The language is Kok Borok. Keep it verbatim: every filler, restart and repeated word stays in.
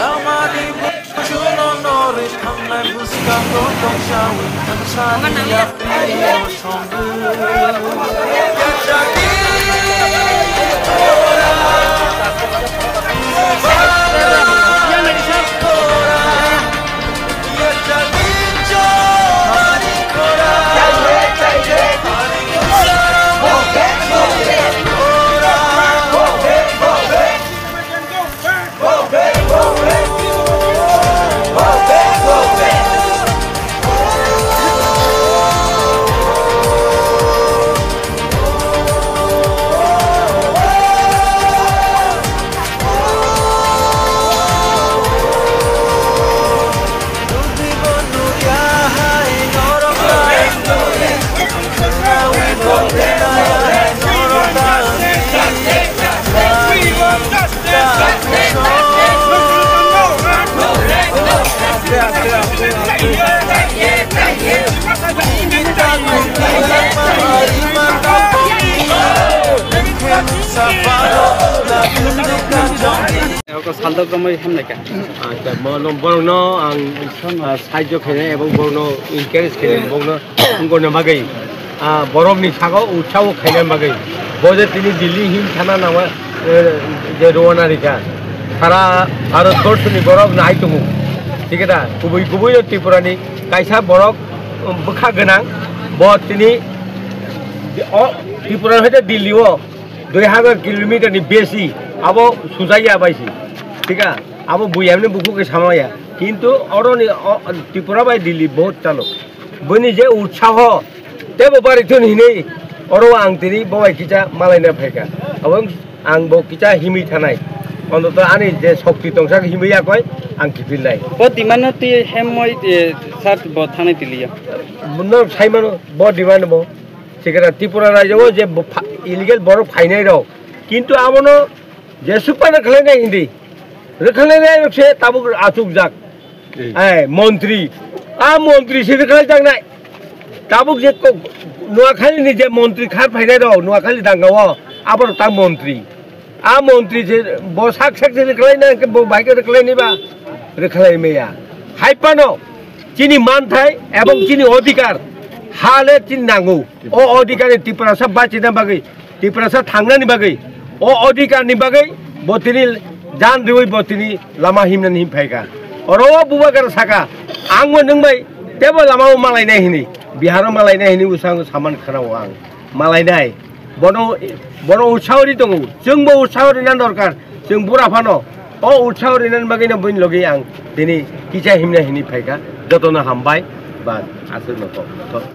Tamani buchuno nori thangnai bwskango tongsawi thangsani yapri songwi. Oko saldok romwi hamlaikha. Acha, bono, borokno ang, ah, sahajyo khainai ebong borokno encourage khainai, borokno wngkona bagwi, ah, borokni sago utsaho khaina bagwi. Bo je tini Delhi hin thana nangma, eh, je rwna rikha. Sara Bharat borshoni borok nai tongo. Thik da? Kubui kubui no Tripura ni kaisa borok, um, bwkha gwnang. Bo tini o Tripura hoite Delhi o dui hazar kilometer ni besi abo sujaiya baisi. Thik da? Abo buyamni bukhuk ke samaya. Kintu oro ni o, Tripura bai Delhi bahut chalo. Bini je utsaho, tebo bari thun hinwi oro ang tini bo bai kisa malaina phaikha. Abo ang bo kisa himwi thanai. Ontoto ani je shokti tongsa himwi yakoi ang kiphilnai. Bo demand no twi hemmoi, eh, sir bo thangnai tiliya. No saimano bo demand bo. Sikra Tripura rajyo je bo pha-, illegal borok phainai rok. Kintu abono je supana khlainai hindi. Rwkhalai nai se tabuk achukjak. Ei. Ei, montri. A montri se rwkhalai jaknai. Tabuk je ko-, Noakhali ni je montri khar phainai rok, Noakhali danga o, aborok ta montri. A montri se bo sak sak se rwkhalai nai, bo bai khe rwkhalai nai ba, rwkhalai maya. Hai phano chini manthai ebong chini odhikar, ha le chini nango. O odhikar ni Tiprasa bachina bagwi Tiprasa thangnani bagwi, o odhikar ni bagwi bo tini jan riwi bo tini lama himnani him phaikha. Oro o Bubagra saka, ang bo nwng bai tebo lama o malainai hini, Bihar o malainai hini usang saman khana o ang malainai. Bono, bono utsaho ri tongo, chwng bo utsaho rina dorkar, chwng bura phano o utsaho rinani bagwi no bini logi ang tini kisa himna hini phaikha, jotono hambai ba aswk no kok.